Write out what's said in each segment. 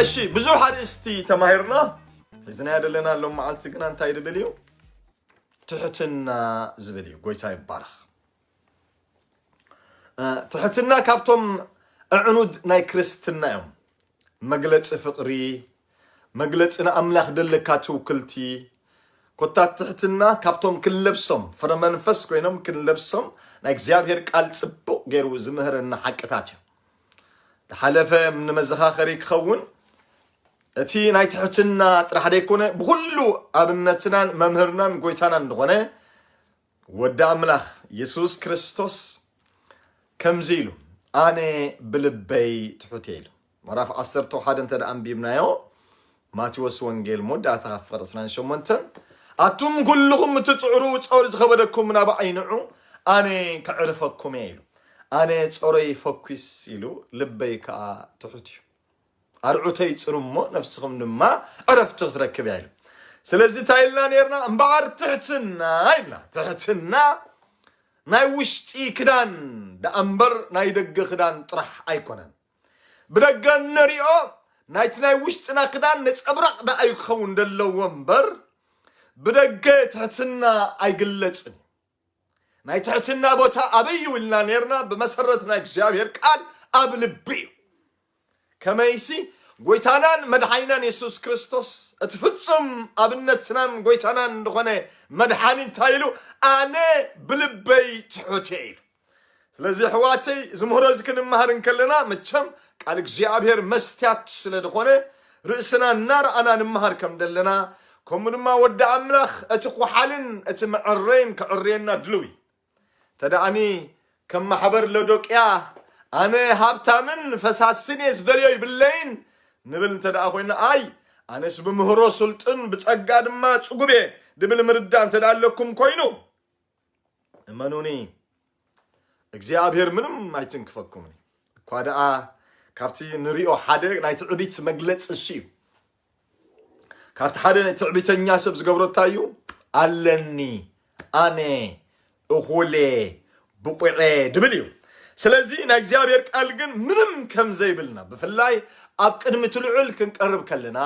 እሺ፣ ብዙሕ ኣርእስቲ ተማሂርና። እዚ ናይ ደለና ሎም መዓልቲ ግና እንታይ ድብል እዩ? ትሕትና ዝብል እዩ። ጎይታ ይባረኽ። እ፣ ትሕትና ካብቶም ኣዕኑድ ናይ ክርስትና እዮም። መግለጺ ፍቕሪ፣ መግለጺ ንኣምላኽ ደለካ ትውክልቲ። ኮታ ትሕትና ካብቶም ክንለብሶም፣ ፍረ መንፈስ ኮይኖም ክንለብሶም ናይ እግዚኣብሔር ቃል ጽቡቕ ገይሩ ዝምህረና ሓቅታት እዮም። ዝሓለፈ ንመዘኻኸሪ ክኸውን፣ እቲ ናይ ትሕትና ጥራሕ ደይኮነ፣ ብኹሉ ኣብነትናን መምህርናን ጎይታናን ዝኾነ ወዲ ኣምላኽ የሱስ ክርስቶስ ከምዚ ኢሉ፣ "ኣነ ብልበይ ትሑት እየ" ኢሉ። ምዕራፍ ዓሰርተ ሓደ እንተ ደኣ ኣንቢብናዮ፣ ማቴዎስ ወንጌል መወዳእታ ፍቕሪ ዕስራን ሸሞንተን፣ "ኣቱም ኩልኹም እትጽዕሩ ጾር ዝኸበደኩም ናባይ ንዑ፣ ኣነ ከዕርፈኩም እየ" ኢሉ። "ኣነ ጾረይ ፈኲስ" ኢሉ፣ "ልበይ ከኣ ትሑት እዩ። ኣርዑተይ ጽሩ እሞ ነፍስኹም ድማ ዕረፍቲ ክትረክብ እያ" ኢሉ። ስለዚ እንታይ ኢልና ነርና? እምበኣር ትሕትና ኢልና። ትሕትና ናይ ውሽጢ ክዳን ደኣ እምበር ናይ ደገ ክዳን ጥራሕ ኣይኮነን። ብደገ እንሪኦ ናይቲ ናይ ውሽጥና ክዳን ነጸብራቕ ደኣ እዩ ክኸውን ዘለዎ እምበር፣ ብደገ ትሕትና ኣይግለጽን። ናይ ትሕትና ቦታ ኣበይ እዩ ኢልና ነርና? ብመሰረት ናይ እግዚኣብሔር ቃል ኣብ ልቢ እዩ። ከመይሲ ጎይታናን መድሓኒናን የሱስ ክርስቶስ እቲ ፍጹም ኣብነትናን ጎይታናን ዝኾነ መድሓኒ እንታይ ኢሉ? "ኣነ ብልበይ ትሑት እየ" ኢሉ። ስለዚ ኣሕዋተይ፣ እዚ ምህሮ እዚ ክንመሃር እንከለና፣ መቸም ቃል እግዚኣብሔር መስትያት ስለ ዝኾነ፣ ርእስና እናረኣና ንምሃር ከም ዘለና፣ ከምኡ ድማ ወዲ ኣምላኽ እቲ ኳሓልን እቲ መዐረይን ከዕርየና ድልው እዩ። እንተ ደኣኒ ከም ማሕበር ሎዶቅያ፣ "ኣነ ሃብታምን ፈሳስን እየ፣ ዝደልዮ ይብለይን" ንብል እንተ ደኣ ኮይና፣ ኣይ፣ "ኣነስ ብምህሮ ስልጡን፣ ብጸጋ ድማ ጽጉብ እየ" ድብል ምርዳእ እንተ ደኣ ኣለኩም ኮይኑ፣ እመኑኒ፣ እግዚኣብሔር ምንም ኣይትንክፈኩምን። እኳ ደኣ ካብቲ ንሪኦ ሓደ ናይ ትዕቢት መግለጺ እሱ እዩ። ካብቲ ሓደ ናይ ትዕቢተኛ ሰብ ዝገብሮ እንታይ እዩ? "ኣለኒ፣ ኣነ፣ እኹሌ፣ ብቑዔ" ድብል እዩ። ስለዚ ናይ እግዚኣብሔር ቃል ግን ምንም ከም ዘይብልና፣ ብፍላይ ኣብ ቅድሚ እቲ ልዑል ክንቀርብ ከለና፣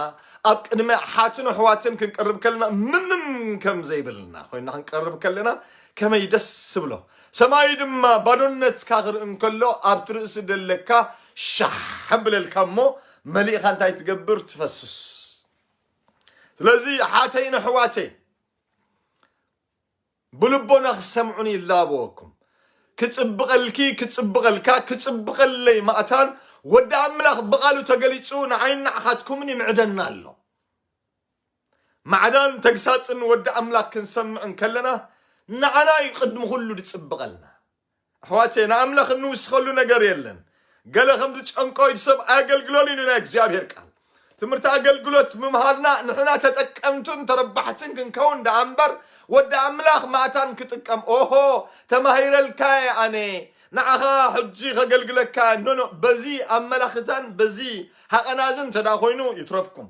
ኣብ ቅድሚ ኣሓትን ኣሕዋትን ክንቀርብ ከለና፣ ምንም ከም ዘይብልና ኮይና ክንቀርብ ከለና፣ ከመይ ደስ ዝብሎ። ሰማይ ድማ ባዶነትካ ክርኢ እንከሎ፣ ኣብቲ ርእሲ ደለካ ሻሕ ብለልካ እሞ፣ መሊእኻ እንታይ ትገብር? ትፈስስ። ስለዚ ኣሓተይን ኣሕዋተይ፣ ብልቦና ክሰምዑኒ ይላበወኩም። ክጽብቐልኪ፣ ክጽብቐልካ፣ ክጽብቐለይ ማእታን ወዲ ኣምላኽ ብቓሉ ተገሊጹ ንዓይን ንዓኻትኩምን ይምዕደና ኣሎ። ማዕዳን ተግሳጽን ወዲ ኣምላኽ ክንሰምዕ እንከለና፣ ንዓና እዩ ቅድሚ ኩሉ ዝጽብቐልና። ኣሕዋቴ፣ ንኣምላኽ እንውስኸሉ ነገር የለን። ገለ ከም ዝጨንቆ ኢድ ሰብ ኣገልግሎን ኢሉ ናይ እግዚኣብሔር ቃል። ትምህርቲ ኣገልግሎት ምምሃርና ንሕና ተጠቀምትን ተረባሕትን ክንከውን ደኣ እምበር፣ ወዲ ኣምላኽ ማእታን ክጥቀም፣ ኦሆ፣ ተማሂረልካየ ኣነ፣ ንዓኻ ሕጂ ከገልግለካ፣ ኖ፣ ኖ፣ በዚ ኣመላኽታን በዚ ሃቐናዝን እንተ ደኣ ኮይኑ ይትረፍኩም።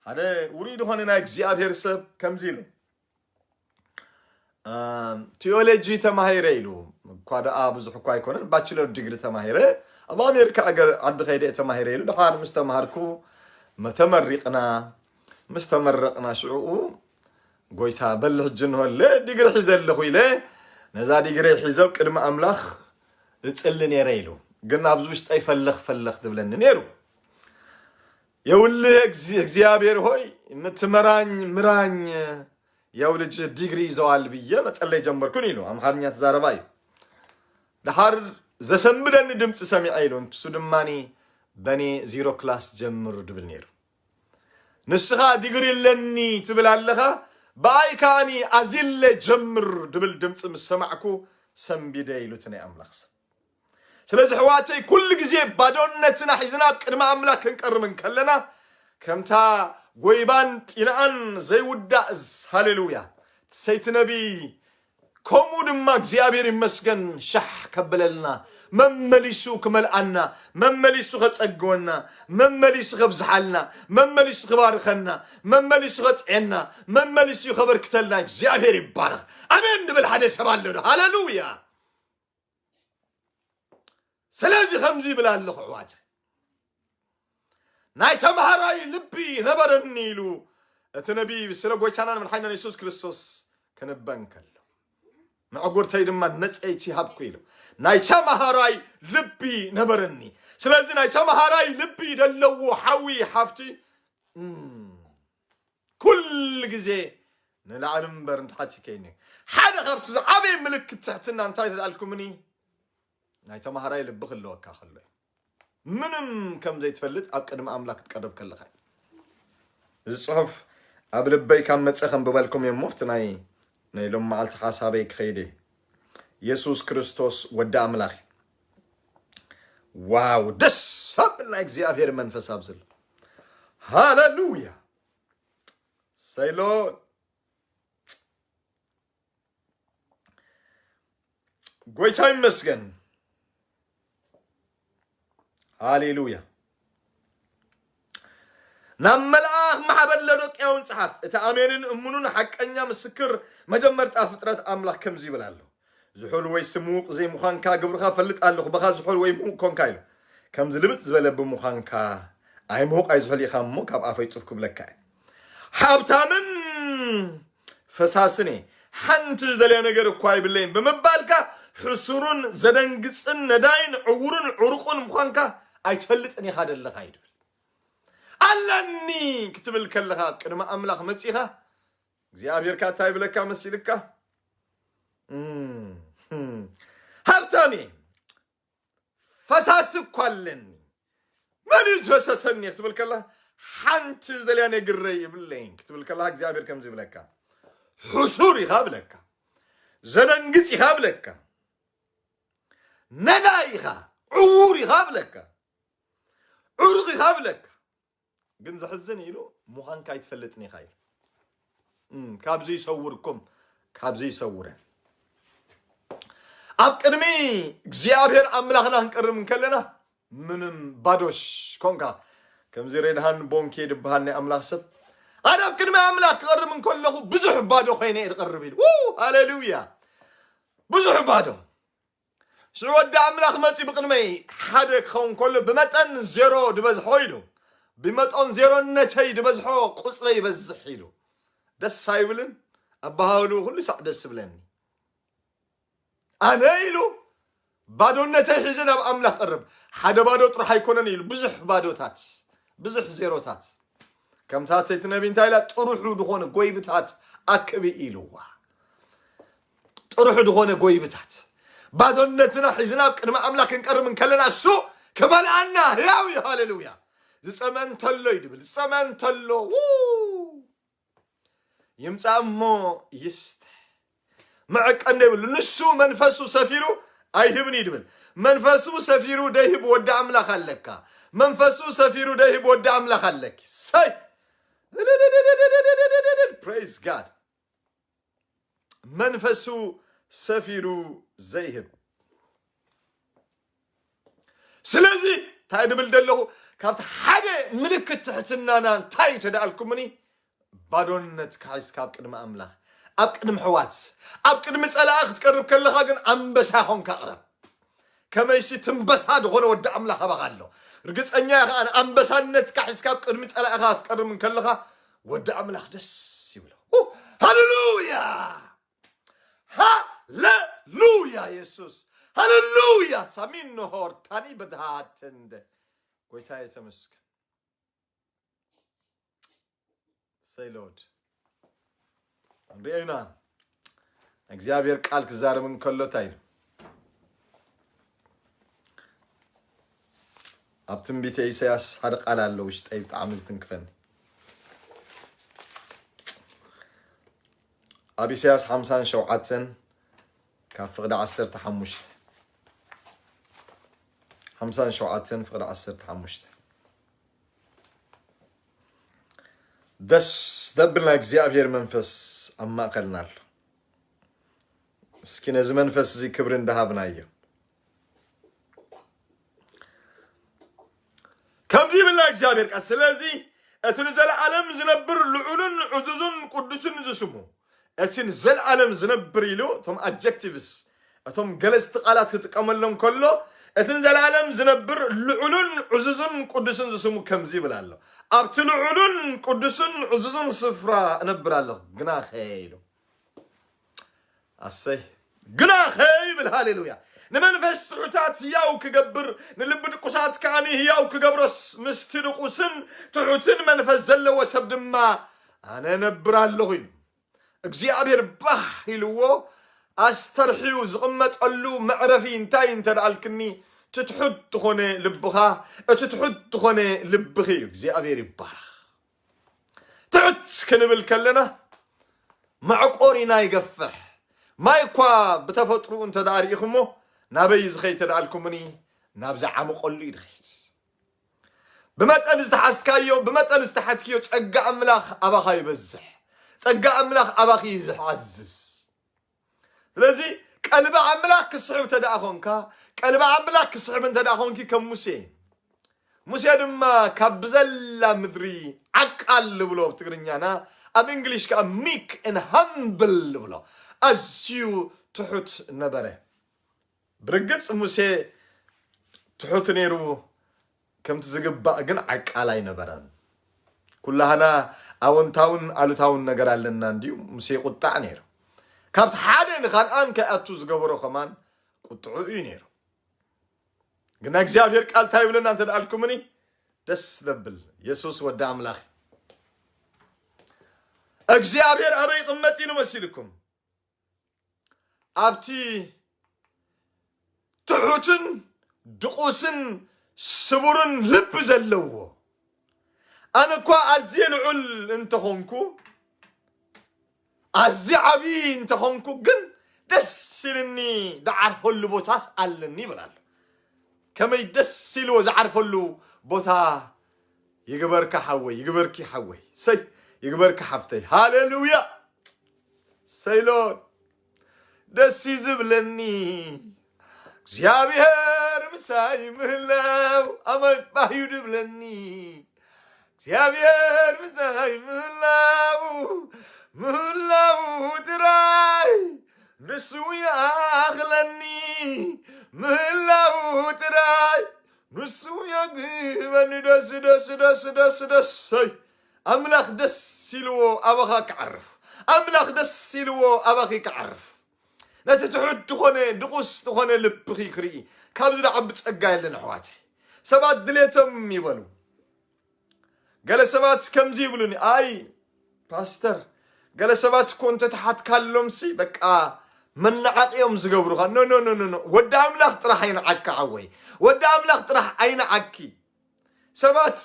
ሓደ ውሩይ ዝኾነ ናይ እግዚኣብሔር ሰብ ከምዚ ኢሉ፣ ኣም፣ ቲዮሎጂ ተማሂረ ኢሉ፣ እኳ ደኣ ብዙሕ እኳ ኣይኮነን፣ ባችለር ዲግሪ ተማሂረ፣ ኣብ ኣሜሪካ ኣገር ዓዲ ከይደ እየ ተማሂረ ኢሉ፣ ድሓር ምስ ተማሃርኩ፣ መ-፣ ተመሪቕና፣ ምስ ተመረቕና ሽዑኡ፣ ጎይታ በሊ ሕጂ እንሆ ኣለ፣ ዲግሪ ሒዘ ኣለኹ ኢለ፣ ነዛ ዲግሪ ሒዘ ኣብ ቅድሚ ኣምላኽ እጽሊ ነይረ ኢሉ። ግን ኣብዚ ውሽጠይ ፈለኽ ፈለኽ ትብለኒ ነይሩ። የውልህ እግዚ-፣ እግዚኣብሔር ሆይ፣ ምትመራኝ ምራኝ፣ የው ልጅ ዲግሪ ይዘዋል ብዬ መጸለይ ጀመርኩን ኢሉ። ኣምሓርኛ ተዛረባ እዩ። ደሓር ዘሰንብደኒ ድምፂ ሰሚዐ ኢሉ። ንሱ ድማኒ በኔ ዚሮ ክላስ ጀምር ድብል ነይሩ። ንስኻ ዲግሪ ኣለኒ ትብል ኣለኻ፣ ብኣይ ከኣኒ ኣዚለ ጀምር ድብል ድምፂ ምስ ሰማዕኩ ሰንቢደ ኢሉ እቲ ናይ ኣምላኽ ሰብ። ስለዚ ኣሕዋተይ፣ ኩሉ ግዜ ባዶነትና ሒዝና ኣብ ቅድሚ ኣምላኽ ክንቀርብ እንከለና፣ ከምታ ጎይባን ጢንኣን ዘይውዳእ፣ ሃሌሉያ፣ ሰይቲ ነቢይ፣ ከምኡ ድማ እግዚኣብሔር ይመስገን ሻሕ ከብለልና፣ መመሊሱ ክመልኣና፣ መመሊሱ ከጸግወና፣ መመሊሱ ከብዝሓልና፣ መመሊሱ ክባርከና፣ መመሊሱ ከጥዕየና፣ መመሊሱ ከበርክተልና እግዚኣብሔር ይባረኽ። ኣሜን ንብል ሓደ ሰብ ኣሎ ዶ? ሃሌሉያ። ስለዚ ከምዚ ይብል ኣለኹ ኣሕዋተ፣ ናይ ተምሃራይ ልቢ ነበረኒ ኢሉ እቲ ነቢይ ስለ ጎይታናን መድሓኒናን የሱስ ክርስቶስ ክንበ እንከሎ፣ መዕጉርተይ ድማ ነጸይቲ ሃብኩ ኢሉ። ናይ ተምሃራይ ልቢ ነበረኒ። ስለዚ ናይ ተምሃራይ ልቢ ደለዎ ሓዊ ሓፍቲ፣ እም፣ ኩል ግዜ ንላዕሊ እምበር ንታሕቲ ከይኒ። ሓደ ካብቲ ዝዓበየ ምልክት ትሕትና እንታይ ተዳልኩምኒ? ናይ ተምሃራይ ልቢ ክለወካ ከሎ እዩ። ምንም ከም ዘይትፈልጥ ኣብ ቅድሚ ኣምላኽ ክትቀርብ ከለኻ እዩ። እዚ ጽሑፍ ኣብ ልበይ ካብ መጸ ከንብበልኩም እየ እሞ፣ ኣብቲ ናይ ናይ ሎም መዓልቲ ሓሳበይ ክኸይድ እየ። የሱስ ክርስቶስ ወዲ ኣምላኽ እዩ። ዋው፣ ደስ ኣብል ናይ እግዚኣብሔር መንፈስ ኣብዚ ኣሎ። ሃሌሉያ። ሰይሎ ጎይታ ይመስገን። ሃሌሉያ። ናብ መልኣኽ ማሕበር ለዶቅያውን ጸሓፍ፣ እቲ ኣሜንን እሙኑን ሓቀኛ ምስክር መጀመርታ ፍጥረት ኣምላኽ ከምዚ ይብል ኣሎ። ዝሑል ወይ ስሙቕ ዘይምዃንካ ግብርኻ ፈልጥ ኣለኹ፣ በኻ ዝሑል ወይ ምዉቕ ኮንካ ኢሉ። ከምዚ ልብጥ ዝበለ ብምዃንካ ኣይምዉቕ ኣይዝሑል ኢኻ እሞ ካብ ኣፈይ ጡፍ ክብለካ እየ። ሃብታምን ፈሳስን እየ፣ ሓንቲ ዝደልያ ነገር እኳ ኣይብለይን ብምባልካ ሕሱሩን ዘደንግጽን ነዳይን ዕውሩን ዕሩቑን ምዃንካ ኣይትፈልጥን ኢኻ ደለኻ እዩ ድብል። ኣለኒ ክትብል ከለኻ ኣብ ቅድሚ ኣምላኽ መጺኻ እግዚኣብሔር ከ እንታይ ይብለካ መሲልካ? እም፣ እም፣ ሃብታም እየ፣ ፈሳሲ እኳ ኣለኒ፣ መን እዩ ዝፈሰሰኒ ክትብል ከላ፣ ሓንቲ ዝደልያ ነግረይ ይብለይን ክትብል ከላ እግዚኣብሔር ከምዚ ይብለካ፣ ሕሱር ኢኻ ብለካ፣ ዘደንግጽ ኢኻ ብለካ፣ ነዳይ ኢኻ፣ ዕዉር ኢኻ ብለካ፣ ዕሩቕ ኢኻ ብለካ። ግን ዘሕዝን ኢሉ፣ ምዃንካ ኣይትፈልጥን ኢኻ ኢሉ። እም፣ ካብዚ ይሰውርኩም፣ ካብዚ ይሰውረን። ኣብ ቅድሚ እግዚኣብሔር ኣምላኽና ክንቀርብ እንከለና ምንም ባዶሽ ኮንካ። ከምዚ ሬድሃን ቦንኬ ድበሃል ናይ ኣምላኽ ሰብ፣ ኣነ ኣብ ቅድሚ ኣምላኽ ክቐርብ እንከለኹ ብዙሕ ባዶ ኮይነ እየ ዝቐርብ ኢሉ። ው፣ ሃሌሉያ። ብዙሕ ባዶ። ሽዑ ወዲ ኣምላኽ መጺኡ ብቕድመይ ሓደ ክኸውን ከሎ ብመጠን ዜሮ ዝበዝሖ ኢሉ፣ ብመጠን ዜሮነተይ ዝበዝሖ ቁጽረይ ይበዝሕ ኢሉ። ደስ ኣይብልን? ኣበሃህልኡ ኩሉ ሳዕ ደስ ይብለኒ። ኣነ ኢሉ ባዶነተይ ሒዘ ናብ ኣምላኽ ቀርብ። ሓደ ባዶ ጥራሕ ኣይኮነን ኢሉ፣ ብዙሕ ባዶታት፣ ብዙሕ ዜሮታት። ከምታ ሰይቲ ነቢ እንታይ ኢላ? ጥሩሑ ዝኾነ ጎይብታት ኣክቢ ኢልዋ። ጥሩሑ ዝኾነ ጎይብታት። ባዶነትና ሒዝና ኣብ ቅድሚ ኣምላኽ ክንቀርብ እንከለና እሱ ክመልኣና ህያው እዩ። ሃሌሉያ። ዝጸመ እንተሎ እዩ ድብል። ዝጸመ እንተሎ፣ ው፣ ይምጻእ እሞ ይስተ። መዐቀኒ የብሉ። ንሱ መንፈሱ ሰፊሩ ኣይህብን እዩ ድብል። መንፈሱ ሰፊሩ ደይህብ ወዲ ኣምላኽ ኣለካ። መንፈሱ ሰፊሩ ደይህብ ወዲ ኣምላኽ ኣለኪ። ሰይ! Praise God። መንፈሱ ሰፊሩ ዘይህብ። ስለዚ እንታይ ድብል ደለኹ? ካብቲ ሓደ ምልክት ትሕትናና እንታይ እዩ ተዳኣልኩምኒ? ባዶነትካ ሒዝካ ኣብ ቅድሚ ኣምላኽ፣ ኣብ ቅድሚ ኣሕዋት፣ ኣብ ቅድሚ ጸላኢ ክትቀርብ ከለኻ ግን ኣንበሳ ኮንካ ቅረብ። ከመይሲ ትንበሳ ዝኾነ ወዲ ኣምላኽ ኣባኻ ኣሎ። ርግጸኛ እየ ከኣ ኣንበሳነትካ ሒዝካ ኣብ ቅድሚ ጸላኢኻ ክትቀርብ እንከለኻ ወዲ ኣምላኽ ደስ ይብሎ። ው፣ ሃሌሉያ! ሃሌሉያ የሱስ! ሃሌሉያ! ሳሚን ኖሆር ታኒ በድሃተንደ። ጎይታ የተመስገን። Say Lord። እንሪኦ ኢና። እግዚኣብሔር ቃል ክዛረብ እንከሎ እንታይ ኢሉ? ኣብ ትንቢተ ኢሳያስ ሓደ ቃል ኣሎ ውሽጠይ ብጣዕሚ ዝትንክፈኒ። ኣብ ኢሳያስ ሓምሳን ሸውዓተን ካብ ፍቕዲ ዓሰርተ ሓሙሽተ። ሓምሳን ሸውዓተን ፍቕዲ ዓሰርተ ሓሙሽተ። ደስ ደብል ናይ እግዚኣብሔር መንፈስ ኣብ ማእከልና ኣሎ። እስኪ ነዚ መንፈስ እዚ ክብሪ እንዳሃብናዮ። ከምዚ ይብል ናይ እግዚኣብሔር ቃል፣ ስለዚ እቲ ንዘለኣለም ዝነብር ልዑልን ዕዙዝን ቅዱስን ዝስሙ፣ እቲ ንዘለኣለም ዝነብር ኢሉ፣ እቶም ኣጀክቲቭስ፣ እቶም ገለጽቲ ቃላት ክጥቀመሎም ከሎ፣ እቲ ንዘለኣለም ዝነብር ልዑልን ዕዙዝን ቅዱስን ዝስሙ ከምዚ ይብል ኣሎ፣ ኣብቲ ልዑልን ቅዱስን ዕዙዝን ስፍራ እነብር ኣለኹ፣ ግናኸ ኢሉ። ኣሰይ፣ ግናኸ ይብል። ሃሌሉያ። ንመንፈስ ትሑታት ህያው ክገብር፣ ንልቢ ድቁሳት ከኣኒ ህያው ክገብሮስ፣ ምስቲ ድቁስን ትሑትን መንፈስ ዘለዎ ሰብ ድማ ኣነ እነብር ኣለኹ ኢሉ። እግዚኣብሔር ባህ ኢልዎ ኣስተርሕዩ ዝቕመጠሉ መዕረፊ እንታይ እንተ ደኣልክኒ፣ እቲ ትሑት ዝኾነ ልብኻ፣ እቲ ትሑት ዝኾነ ልብኺ እዩ። እግዚኣብሔር ይባረኽ። ትሑት ክንብል ከለና መዕቆሪና ይገፍሕ። ማይ እኳ ብተፈጥሩ እንተ ደኣ ርኢኹሞ፣ ናበይ ዝኸይድ ተደኣልኩምኒ፣ ናብ ዝዓመቐሉ እዩ ድኸይድ። ብመጠን ዝተሓዝካዮ፣ ብመጠን ዝተሓትክዮ ጸጋ ኣምላኽ ኣባኻ ይበዝሕ። ጸጋ ኣምላኽ ኣባኺ ይዝሓዝዝ። ስለዚ ቀልቢ ኣምላኽ ክስሕብ እንተ ደኣ ኾንካ፣ ቀልቢ ኣምላኽ ክስሕብ እንተ ደኣ ኾንኪ ከም ሙሴ። ሙሴ ድማ ካብ ብዘላ ምድሪ ዓቃል ልብሎ ኣብ ትግርኛና፣ ኣብ እንግሊሽ ከኣ ሚክ ን ሃምብል ልብሎ። ኣዝዩ ትሑት ነበረ። ብርግጽ ሙሴ ትሑት ነይሩ፣ ከምቲ ዝግባእ ግን ዓቃል ኣይነበረን። ኩላህና ኣወንታውን ኣሉታውን ነገር ኣለና እንድዩ። ሙሴ ቁጣዕ ነይሩ። ካብቲ ሓደ ንኻልኣን ከይኣቱ ዝገበሮ ከማን ቁጥዑ እዩ ነይሩ። ግን ናይ እግዚኣብሔር ቃል እንታይ ይብለና እንተ ደኣልኩምኒ፣ ደስ ዘብል የሱስ ወዲ ኣምላኽ። እግዚኣብሔር ኣበይ ይቕመጥ ኢሉ መሲልኩም? ኣብቲ ትሑትን ድቑስን ስቡርን ልቢ ዘለዎ። ኣነ እኳ ኣዝየ ልዑል እንተኾንኩ፣ ኣዝየ ዓብዪ እንተኾንኩ፣ ግን ደስ ኢልኒ ደዓርፈሉ ቦታስ ኣለኒ ይብል ኣሎ። ከመይ ደስ ኢልዎ ዝዓርፈሉ ቦታ ይግበርካ ሓወይ፣ ይግበርኪ ሓወይ፣ ሰይ ይግበርካ ሓፍተይ። ሃሌሉያ። ሰይሎን ደስ እዩ ዝብለኒ እግዚኣብሔር ምሳይ ምህላው፣ ኣመን ባህ እዩ ዝብለኒ እግዚኣብሔር ምሳይ ምህላው፣ ምህላው ጥራይ ንሱ ይኣኽለኒ፣ ምህላው ጥራይ ንሱ የግህበኒ። ደስ ደስ ደስ ደስ ደስ ሰይ ኣምላኽ ደስ ኢልዎ ኣባኻ ክዓርፍ፣ ኣምላኽ ደስ ኢልዎ ኣባኺ ክዓርፍ። ነቲ ትሑት ዝኾነ ድቑስ ዝኾነ ልብኺ ክርኢ ካብዚ ዝዓቢ ጸጋ የለን ኣሕዋተይ። ሰባት ድሌቶም ይበሉ። ገለ ሰባት ከምዚ ይብሉኒ፣ ኣይ ፓስተር፣ ገለ ሰባት እኮ እንተተሓትካሎምሲ በቃ መነዓቂ እዮም ዝገብሩኻ። ኖ ኖ ኖ ኖ ኖ። ወዲ ኣምላኽ ጥራሕ ኣይንዓካ ዓወይ። ወዲ ኣምላኽ ጥራሕ ኣይንዓኪ። ሰባት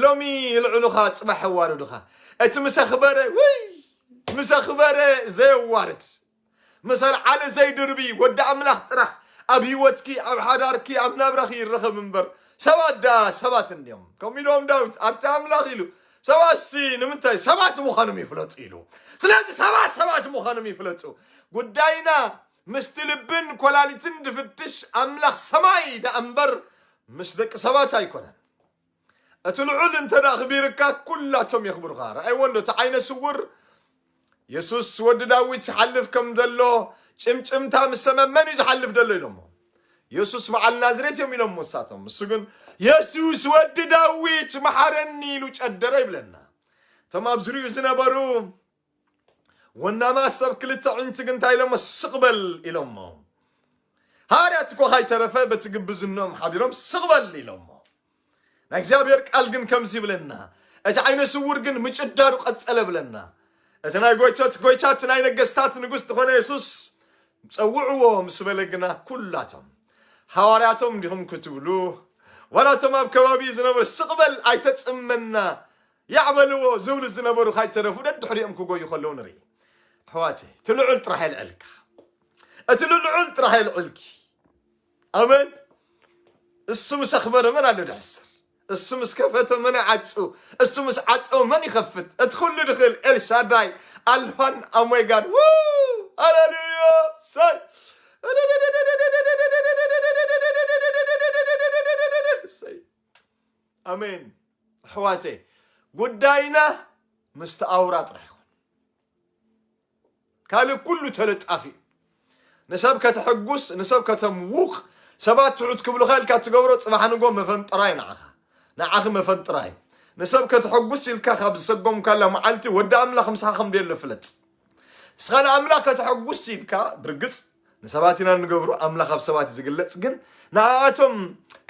ሎሚ ይልዕሉኻ፣ ጽባሕ የዋርዱኻ። እቲ ምስ ኣኽበረ፣ ውይ፣ ምስ ኣኽበረ ዘየዋርድ፣ ምስ ኣልዓለ ዘይድርቢ፣ ወዲ ኣምላኽ ጥራሕ ኣብ ህይወትኪ፣ ኣብ ሓዳርኪ፣ ኣብ ናብራኺ ይረኸብ እምበር፣ ሰባት ደኣ ሰባት እንድዮም። ከምኡ ኢሎም ዳዊት፣ ኣታ ኣምላኽ ኢሉ፣ ሰባትሲ ንምንታይ ሰባት ምዃኖም ይፍለጡ ኢሉ። ስለዚ ሰባት ሰባት ምዃኖም ይፍለጡ። ጉዳይና ምስቲ ልብን ኮላሊትን ድፍትሽ ኣምላኽ ሰማይ ደኣ እምበር ምስ ደቂ ሰባት ኣይኮነን። እቲ ልዑል እንተ ደኣ ኣኽቢርካ፣ ኩላቶም የኽብሩኻ። ረኣይዎ እንዶ፣ እቲ ዓይነ ስውር የሱስ ወዲ ዳዊት ይሓልፍ ከም ዘሎ ጭምጭምታ ምስ ሰምዐ፣ መን እዩ ዝሓልፍ ዘሎ ኢሎሞ። የሱስ በዓል ናዝሬት እዮም ኢሎሞ ንሳቶም። እሱ ግን የሱስ ወዲ ዳዊት መሓረኒ ኢሉ ጨደረ ይብለና። እቶም ኣብ ዙርይኡ ዝነበሩ ወናማት ሰብ ክልተ ኣዒንቲ ግን እንታይ ኢሎሞ? ስቕ በል ኢሎሞ። ሃዋርያት እኮ ካይተረፈ በቲ ግብዝኖም ሓቢሮም ስቕ በል ኢሎሞ። ናይ እግዚኣብሔር ቃል ግን ከምዚ ይብለና፣ እቲ ዓይነ ስውር ግን ምጭዳዱ ቀጸለ ብለና። እቲ ናይ ጎይቶት ጎይታ፣ እቲ ናይ ነገስታት ንጉስ ዝኾነ የሱስ ጸውዕዎ ምስ በለ ግና፣ ኩላቶም ሃዋርያቶም እንዲኹም ክትብሉ፣ ዋላ እቶም ኣብ ከባቢ ዝነበሩ፣ ስቕ በል ኣይተጽመና፣ ያዕ በልዎ ዝብሉ ዝነበሩ ካይተረፉ ደድሕሪኦም ክጎዩ ከለዉ ንርኢ። ኣሕዋተይ፣ እቲ ልዑል ጥራሕ የልዕልካ። እቲ ልዑል ጥራሕ የልዕልኪ። ኣሜን። እሱ ምስ ኣኽበረ መን ኣሎ ድሕስር? እሱ ምስ ከፈተ መን ይዓጹ? እሱ ምስ ዓጸወ መን ይኸፍት? እቲ ኩሉ ድኽእል ኤልሻዳይ፣ ኣልፋን ኦሜጋን። ው! ሃሌሉያ! ሰይ! ሰይ! ኣሜን። ኣሕዋተይ፣ ጉዳይና ምስቲ ኣውራ ጥራሕ ይኹን። ካልእ ኩሉ ተለጣፊ እዩ። ንሰብ ከተሐጉስ፣ ንሰብ ከተምውቕ፣ ሰባት ትሑት ክብሉኻ ኢልካ ትገብሮ ጽባሕ ንጎ መፈንጠራይ ንዓኻ፣ ንዓኺ መፈንጠራይ። ንሰብ ከተሐጉስ ኢልካ ካብ ዝሰጎምካላ መዓልቲ ወዲ ኣምላኽ ምሳኻ ከም ደየሎ ፍለጥ። ንስኻ ንኣምላኽ ከተሐጉስ ኢልካ፣ ብርግጽ ንሰባት ኢና እንገብሮ፣ ኣምላኽ ኣብ ሰባት እዩ ዝግለጽ። ግን ንኣቶም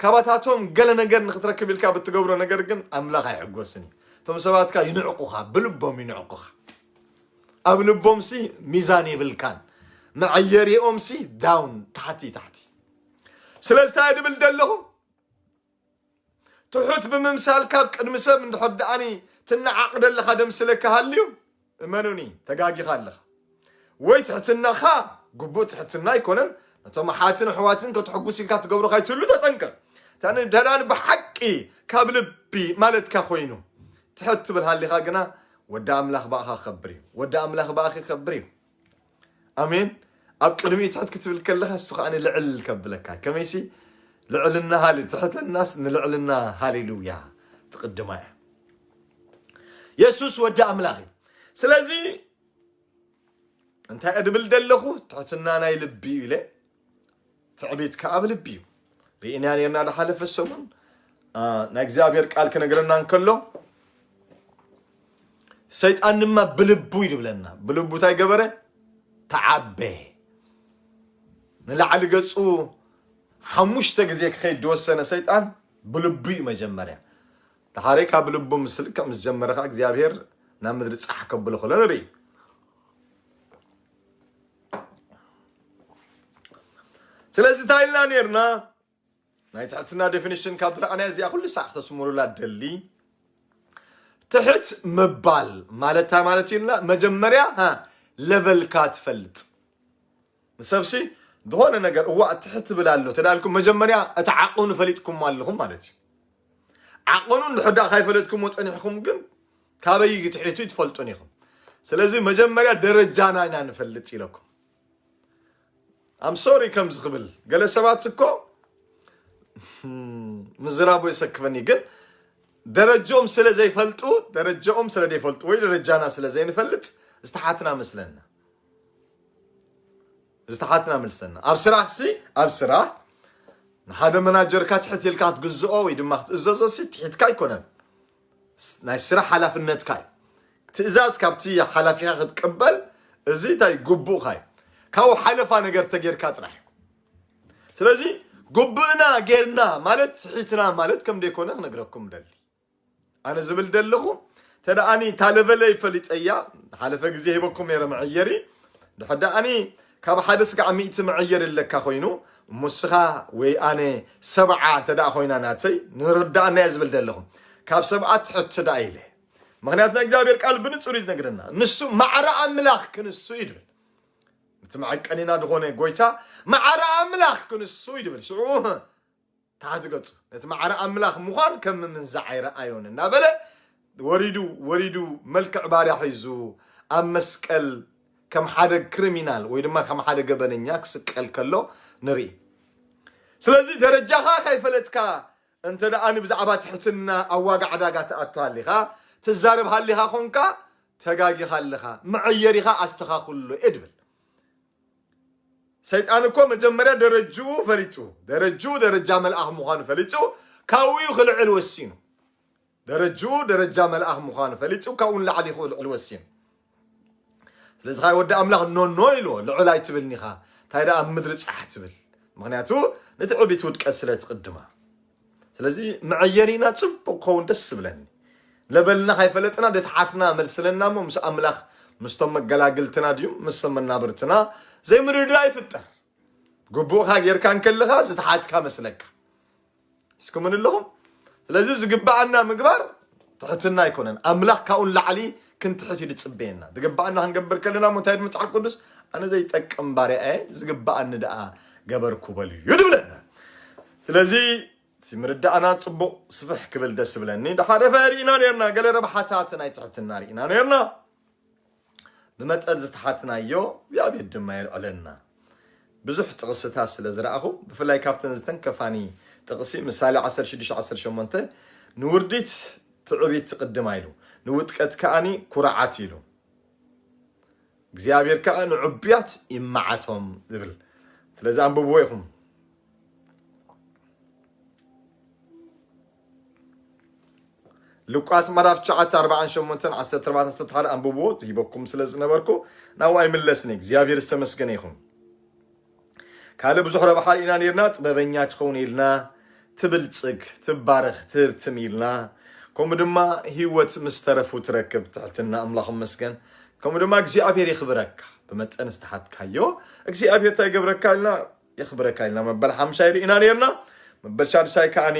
ካባታቶም ገለ ነገር ንክትረክብ ኢልካ ብትገብሮ ነገር ግን ኣምላኽ ኣይሕጎስን እዩ። እቶም ሰባትካ ይንዕቁኻ፣ ብልቦም ይንዕቁኻ። ኣብ ልቦምሲ ሚዛን የብልካን። መዐየሪኦምሲ ዳውን፣ ታሕቲ ታሕቲ። ስለዚ እንታይ ድብል ደለኹ? ትሑት ብምምሳል ካብ ቅድሚ ሰብ እንድሕር ደኣኒ ትነዓቕ ደለኻ ደምስለካ ሃልዩ፣ እመኑኒ፣ ተጋጊኻ ኣለኻ። ወይ ትሕትናኻ ግቡእ ትሕትና ኣይኮነን፣ ነቶም ኣሓትን ኣሕዋትን ከተሐጉስ ኢልካ ትገብሮ ካይትህሉ ተጠንቀቕ። እታ ንደዳን ብሓቂ ካብ ልቢ ማለትካ ኮይኑ ትሕት ትብል ሃሊኻ ግና፣ ወዲ ኣምላኽ ብኣኻ ክኸብር እዩ። ወዲ ኣምላኽ ብኣኺ ክኸብር እዩ። ኣሜን። ኣብ ቅድሚኡ ትሕት ክትብል ከለኻ፣ እሱ ከኣ ልዕል ከብለካ። ከመይሲ ልዕልና ሃሊ-፣ ትሕትናስ ንልዕልና ሃሌሉያ ትቕድማ እያ። የሱስ ወዲ ኣምላኽ እዩ። ስለዚ እንታይ እድብል ደለኹ? ትሕትና ናይ ልቢ እዩ ኢለ። ትዕቢት ከኣ ኣብ ልቢ እዩ። ርኢና ነርና ድሓለፈ ሰሙን፣ አ፣ ናይ እግዚኣብሔር ቃል ክነግረና እንከሎ፣ ሰይጣን ድማ ብልቡ እዩ ድብለና። ብልቡ እንታይ ገበረ? ተዓበ። ንላዕሊ ገጹ ሓሙሽተ ግዜ ክኸይድ ዝወሰነ ሰይጣን ብልቡ እዩ መጀመርያ። ድሓረይ ካብ ልቡ ምስልክ ምስ ጀመረ ከኣ እግዚኣብሔር ናብ ምድሪ ጻሕ ከብሎ ከሎ ንርኢ። ስለዚ እንታይ ኢልና ነርና? ናይ ትሕትና ዴፊኒሽን ካብ ዝረኣናዮ እዚኣ ኩሉ ሳዕ ክተስምሩላ ደሊ። ትሕት ምባል ማለት እንታይ ማለት ኢልና? መጀመርያ፣ ሃ፣ ለቨልካ ትፈልጥ። ንሰብሲ ዝኾነ ነገር፣ እዋእ፣ ትሕት ትብል ኣሎ ተዳልኩም፣ መጀመርያ እቲ ዓቐኑ ፈሊጥኩሞ ኣለኹም ማለት እዩ። ዓቐኑ እንድሕር ደኣ ካይፈለጥኩሞ ጸኒሕኩም ግን፣ ካበይ ትሕቱ ትፈልጡን ኢኹም። ስለዚ መጀመርያ ደረጃና ኢና ንፈልጥ ኢለኩም። ኣም ሶሪ ከምዚ ክብል፣ ገለ ሰባት እኮ ምዝራቡ የሰክፈኒ፣ ግን ደረጃኦም ስለ ዘይፈልጡ፣ ደረጃኦም ስለ ዘይፈልጡ ወይ ደረጃና ስለ ዘይንፈልጥ ዝተሓትና መስለና። ዝተሓትና መልሰና። ኣብ ስራሕሲ፣ ኣብ ስራሕ ንሓደ መናጀርካ ትሕት ኢልካ ክትግዝኦ ወይ ድማ ክትእዘዞ ሲ ትሒትካ ኣይኮነን። ስ-፣ ናይ ስራሕ ሓላፍነትካ እዩ። ትእዛዝ ካብቲ ሓላፊኻ ክትቅበል፣ እዚ እንታይ ግቡእካ እዩ። ካብኡ ሓለፋ ነገር ተጌርካ ጥራሕ እዩ። ስለዚ ግቡእና ጌርና ማለት ስሒትና ማለት ከም ደይኮነ ክነግረኩም ደሊ። ኣነ ዝብል ደለኹ፣ ተደኣኒ እታ ለቨለይ ፈሊጠያ፣ ሓለፈ ግዜ ሂበኩም ነይረ መዐየሪ። ድሕር ደኣኒ ካብ ሓደ ስጋዕ ሚእቲ መዐየሪ ኣለካ ኮይኑ፣ እሞ እስኻ ወይ ኣነ ሰብዓ እንተ ደኣ ኮይና ናተይ፣ ንርዳእና እየ ዝብል ደለኹ። ካብ ሰብዓ ትሕት ደኣ ኢለ። ምኽንያቱ ናይ እግዚኣብሔር ቃል ብንጹር እዩ ዝነግረና። ንሱ ማዕረ ኣምላኽ ክንሱ እዩ ድብል። እቲ መዐቀኒና ዝኾነ ጎይታ ማዕረ ኣምላኽ ክንሱ እዩ ድብል። ሽዑ ታሕቲ ገጹ፣ ነቲ ማዕረ ኣምላኽ ምዃን ከም ምምንዛዕ ኣይረኣዮን እናበለ፣ ወሪዱ፣ ወሪዱ፣ መልክዕ ባርያ ሒዙ፣ ኣብ መስቀል ከም ሓደ ክሪሚናል ወይ ድማ ከም ሓደ ገበነኛ ክስቀል ከሎ ንርኢ። ስለዚ ደረጃኻ ካይፈለጥካ፣ እንተ ደኣ ንብዛዕባ ትሕትና ኣብ ዋጋ ዕዳጋ ትኣቱ ሃሊኻ፣ ትዛረብ ሃሊኻ ኾንካ፣ ተጋጊኻ ኣለኻ። መዐየሪኻ ኣስተኻኽሎ እየ ድብል። ሰይጣን እኮ መጀመርያ ደረጅኡ ፈሊጡ፣ ደረጅኡ ደረጃ መልኣኽ ምዃኑ ፈሊጡ፣ ካብኡ እዩ ክልዕል ወሲኑ። ደረጅኡ ደረጃ መልኣኽ ምዃኑ ፈሊጡ፣ ካብኡ ንላዕሊ እዩ ክልዕል ወሲኑ። ስለዚ ኻይ ወዲ ኣምላኽ ኖኖ ኢልዎ፣ ልዑል ኣይትብልኒ ኢኻ፣ እንታይ ደኣ ኣብ ምድሪ ጻሕ ትብል። ምኽንያቱ ንትዕቢት ውድቀት ስለ ትቕድማ። ስለዚ መዐየሪና ጽቡቕ ክኸውን ደስ ዝብለኒ። ለበልና ካይፈለጥና ደተሓትና መልስለና እሞ ምስ ኣምላኽ ምስቶም መገላግልትና ድዩ ምስቶም መናብርትና ዘይምርድዳእ ይፍጠር። ግቡእካ ጌርካ እንከለኻ ዝተሓትካ መስለካ። እስኪ ምን ኣለኹም? ስለዚ ዝግብኣና ምግባር ትሕትና ኣይኮነን። ኣምላኽ ካብኡ ንላዕሊ ክንትሕት እዩ ዝጽበየና። ዝግብኣና ክንገብር ከለና እሞ እንታይ ይብል መጽሓፍ ቅዱስ? ኣነ ዘይጠቅም ባርያ እየ፣ ዝግብኣኒ ደኣ ገበርኩ በሉ እዩ ዝብለና። ስለዚ እቲ ምርዳእና ጽቡቕ ስፍሕ ክብል ደስ ዝብለኒ። ድሓለፈ ርኢና ነርና፣ ገለ ረብሓታት ናይ ትሕትና ርኢና ነርና። ብመጠን ዝተሓትናዮ እግዚኣብሔር ድማ የልዕለና። ብዙሕ ጥቕስታት ስለ ዝረኣኹ፣ ብፍላይ ካብተን ዝተንከፋኒ ጥቕሲ ምሳሌ ዓሰርተ ሽዱሽተ ዓሰርተ ሸሞንተ፣ ንውርዲት ትዕቢት ትቕድማ ኢሉ፣ ንውድቀት ከኣኒ ኩርዓት ኢሉ፣ እግዚኣብሔር ከኣ ንዕቡያት ይመዓቶም ዝብል። ስለዚ ኣንብብዎ ኢኹም። ሉቃስ ምዕራፍ ትሽዓተ ኣርባዓን ሸሞንተን ዓሰርተ ኣርባዕተ ዓሰርተ ሓደ ኣንብብዎ፣ ዝሂበኩም ስለ ዝነበርኩ ናብኡ ኣይምለስን። እግዚኣብሔር ዝተመስገነ ይኹን። ካልእ ብዙሕ ረብሓ ርኢና ነርና። ጥበበኛ ትኸውን ኢልና፣ ትብልጽግ፣ ትባረኽ፣ ትህብትም ኢልና። ከምኡ ድማ ህይወት ምስ ተረፉ ትረክብ፣ ትሕትና። ኣምላኽ ይመስገን። ከምኡ ድማ እግዚኣብሔር የኽብረካ። ብመጠን ዝተሓትካዮ እግዚኣብሔር እንታይ ይገብረካ ኢልና፣ የኽብረካ ኢልና መበል ሓምሻይ ርኢና ነርና። መበል ሻድሻይ ከኣኒ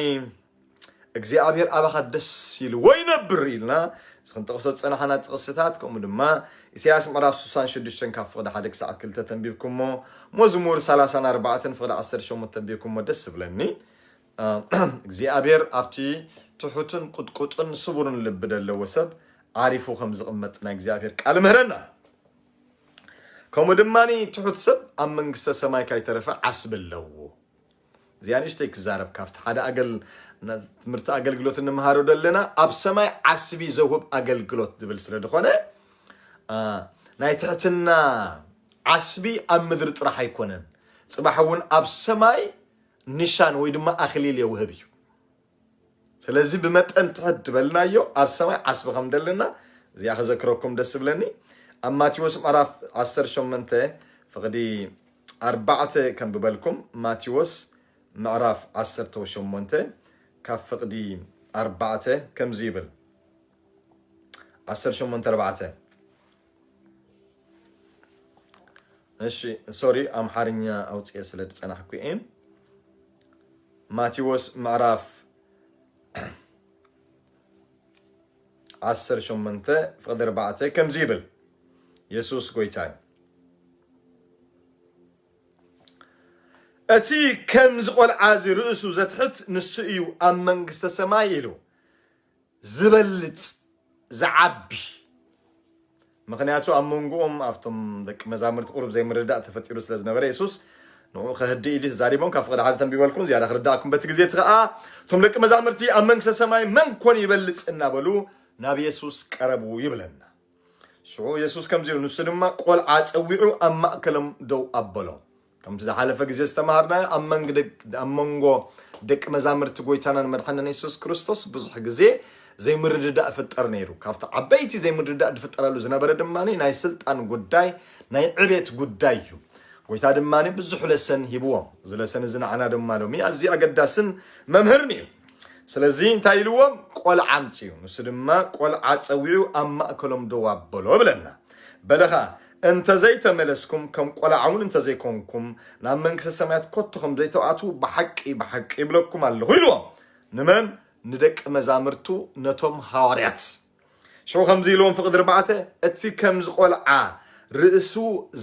እግዚኣብሔር ኣባኻ ደስ ኢልዎ ይነብር ኢልና እዚ ክንጠቕሶ ዝጸናሕና ጥቕስታት፣ ከምኡ ድማ ኢሳያስ ምዕራፍ ስሳን ሽዱሽተን ካብ ፍቕዲ ሓደ ክሳዕ ክልተ ተንቢብኩሞ፣ መዝሙር ሰላሳን ኣርባዕተን ፍቕዲ ዓሰርተ ሸሞንተ ተንቢብኩሞ ደስ ዝብለኒ። እግዚኣብሔር ኣብቲ ትሑትን ቁጥቁጥን ስቡርን ልቢ ዘለዎ ሰብ ዓሪፉ ከም ዝቕመጥ ናይ እግዚኣብሔር ቃል ምህረና። ከምኡ ድማ ትሑት ሰብ ኣብ መንግስተ ሰማይ ካይተረፈ ዓስቢ ኣለዎ። እዚኣ ንእሽተይ ክዛረብ፣ ካብቲ ሓደ ኣገል ትምህርቲ ኣገልግሎት እንምሃሮ ዘለና ኣብ ሰማይ ዓስቢ ዘውህብ ኣገልግሎት ዝብል ስለ ዝኾነ፣ ናይ ትሕትና ዓስቢ ኣብ ምድሪ ጥራሕ ኣይኮነን፣ ጽባሕ እውን ኣብ ሰማይ ኒሻን ወይ ድማ ኣኽሊል የውህብ እዩ። ስለዚ ብመጠን ትሕት ዝበልናዮ ኣብ ሰማይ ዓስቢ ከም ዘለና እዚኣ ከዘክረኩም ደስ ዝብለኒ። ኣብ ማቴዎስ ምዕራፍ ዓሰርተ ሸሞንተ ፍቕዲ ኣርባዕተ ከንብበልኩም። ማቴዎስ ምዕራፍ ዓሰርተ ሸሞንተ ካብ ፍቕዲ ኣርባዕተ ከምዚ ይብል። ዓሰርተ ሸሞንተ ኣርባዕተ። እሺ፣ ሶሪ፣ ኣምሓርኛ ኣውፅኤ ስለ ዝፀናሕኩ እየ። ማቴዎስ ምዕራፍ ዓሰርተ ሸሞንተ ፍቕዲ ኣርባዕተ ከምዚ ይብል። የሱስ ጎይታ እዩ። እቲ ከምዚ ቆልዓ እዚ ርእሱ ዘትሕት ንሱ እዩ ኣብ መንግስተ ሰማይ ኢሉ ዝበልጽ ዝዓቢ። ምኽንያቱ ኣብ መንጎኦም ኣብቶም ደቂ መዛሙርቲ ቁሩብ ዘይምርዳእ ተፈጢሩ ስለ ዝነበረ የሱስ ንኡ ከህድእ ኢሉ ተዛሪቦም ካብ ፍቕዲ ሓደ ተንቢበልኩም ዝያዳ ክርዳእኩም በቲ ግዜ እቲ ኸኣ እቶም ደቂ መዛሙርቲ ኣብ መንግስተ ሰማይ መን ኮን ይበልጽ እናበሉ ናብ የሱስ ቀረቡ ይብለና። ሽዑ የሱስ ከምዚ ኢሉ፣ ንሱ ድማ ቆልዓ ጸዊዑ ኣብ ማእከሎም ደው ኣበሎ። ከምቲ ዝሓለፈ ግዜ ዝተማሃርናዮ ኣብ መንግ-፣ ደግ-፣ ኣብ መንጎ ደቂ መዛሙርቲ ጎይታናን መድሓንና የሱስ ክርስቶስ ብዙሕ ግዜ ዘይምርድዳእ ይፍጠር ነይሩ። ካብቲ ዓበይቲ ዘይምርድዳእ ዝፍጠረሉ ዝነበረ ድማ ናይ ስልጣን ጉዳይ፣ ናይ ዕቤት ጉዳይ እዩ። ጎይታ ድማ ብዙሕ ለሰን ሂብዎም። እዚ ለሰን እዚ ንዓና ድማ ሎሚ ኣዝዩ ኣገዳስን መምህርን እዩ። ስለዚ እንታይ ኢልዎም? ቆልዓ ኣምፅኡ። ንሱ ድማ ቆልዓ ፀዊዑ ኣብ ማእከሎም ደው ኣበሎ ብለና። በለኻ፣ እንተዘይተመለስኩም፣ ከም ቆልዓ እውን እንተዘይኮንኩም፣ ናብ መንግስተ ሰማያት ኮቶ ከም ዘይተኣትዉ ብሓቂ ብሓቂ ይብለኩም ኣለኹ ኢልዎም። ንመን? ንደቂ መዛምርቱ፣ ነቶም ሃዋርያት። ሽዑ ከምዚ ኢልዎም ፍቕዲ ኣርባዕተ፣ እቲ ከምዚ ቆልዓ ርእሱ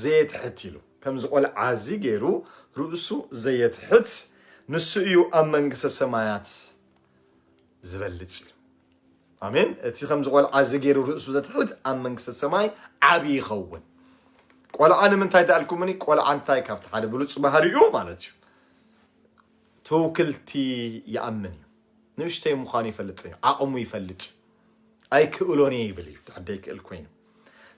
ዘየትሕት ኢሉ፣ ከምዚ ቆልዓ እዚ ገይሩ ርእሱ ዘየትሕት ንሱ እዩ ኣብ መንግስተ ሰማያት ዝበልጽ እዩ። ኣሜን። እቲ ከምዚ ቆልዓ እዚ ገይሩ ርእሱ ዘትሕት ኣብ መንግስተ ሰማይ ዓቢ ይኸውን። ቆልዓ ንምንታይ ደኣልኩምኒ? ቆልዓ እንታይ ካብቲ ሓደ ብሉጽ ባህሪኡ ማለት እዩ። ትውክልቲ ይኣምን እዩ። ንእሽተይ ምዃኑ ይፈልጥ እዩ። ዓቕሙ ይፈልጥ። ኣይክእሎን እየ ይብል እዩ። ድሕር ደይክእል ኮይኑ።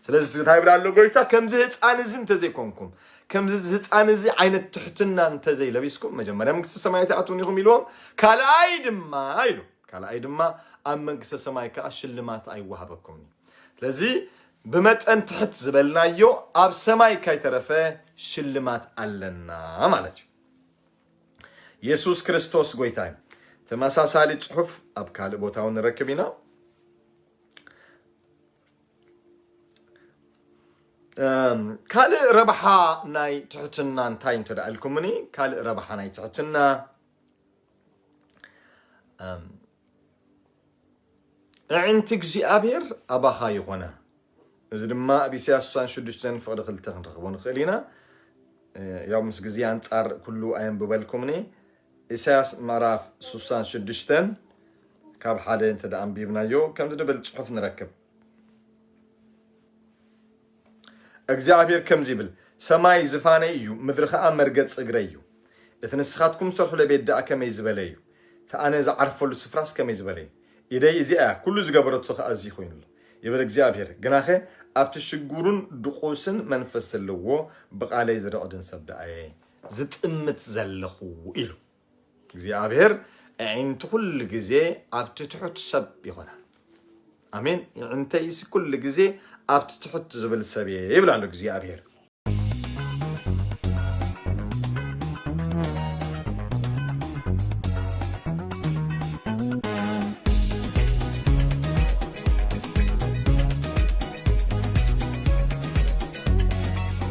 ስለዚ እንታይ ይብል ኣሎ ጎይታ? ከምዚ ህፃን እዚ እንተዘይኮንኩም፣ ከምዚ ህፃን እዚ ዓይነት ትሕትና እንተዘይለቢስኩም፣ መጀመርያ መንግስቲ ሰማይ ኣይትኣትዉን ኢኹም ኢልዎም። ካልኣይ ድማ ኢሉ፣ ካልኣይ ድማ ኣብ መንግስተ ሰማይ ከዓ ሽልማት ኣይወሃበኩምን እዩ። ስለዚ ብመጠን ትሕት ዝበልናዮ ኣብ ሰማይ ካይተረፈ ሽልማት ኣለና ማለት እዩ። የሱስ ክርስቶስ ጎይታ እዩ። ተመሳሳሊ ጽሑፍ ኣብ ካልእ ቦታ እውን ንረክብ ኢና። እም፣ ካልእ ረብሓ ናይ ትሕትና እንታይ እንተ ደኣ ኢልኩምኒ፣ ካልእ ረብሓ ናይ ትሕትና፣ እም፣ ኣዒንቲ እግዚኣብሔር ኣባኻ ይኾና። እዚ ድማ ኣብ ኢሳያስ ስሳን ሽዱሽተን ፍቕዲ ክልተ ክንረኽቦ ንኽእል ኢና። እ፣ ያው ምስ ግዜ ኣንጻር ኩሉ ኣየንብበልኩምኒ። ኢሳያስ ምዕራፍ ስሳን ሽዱሽተን ካብ ሓደ እንተ ደኣ ኣንቢብናዮ፣ ከምዚ ድብል ጽሑፍ ንረክብ። እግዚኣብሔር ከምዚ ይብል፣ ሰማይ ዝፋነይ እዩ፣ ምድሪ ኸኣ መርገጽ እግረይ እዩ። እቲ ንስኻትኩም ትሰርሑለ ቤት ደኣ ከመይ ዝበለ እዩ? እቲ ኣነ ዝዓርፈሉ ስፍራስ ከመይ ዝበለ እዩ? ኢደይ እዚኣ እያ፣ ኩሉ ዝገበረቶ ኸኣ እዚ ኮይኑ ኣሎ፣ ይብል እግዚኣብሔር። ግናኸ ኣብቲ ሽጉሩን ድቑስን መንፈስ ዘለዎ ብቓለይ ዝርቕድን ሰብ ደኣ እየ ዝጥምት ዘለኹ ኢሉ። እግዚኣብሔር ኣዒንቱ ኩሉ ግዜ ኣብቲ ትሑት ሰብ ይኾና። ኣሜን። ይዕንተይሲ ኩሉ ግዜ ኣብቲ ትሕት ዝብል ሰብ እየ ይብል ኣሎ እግዚኣብሔር።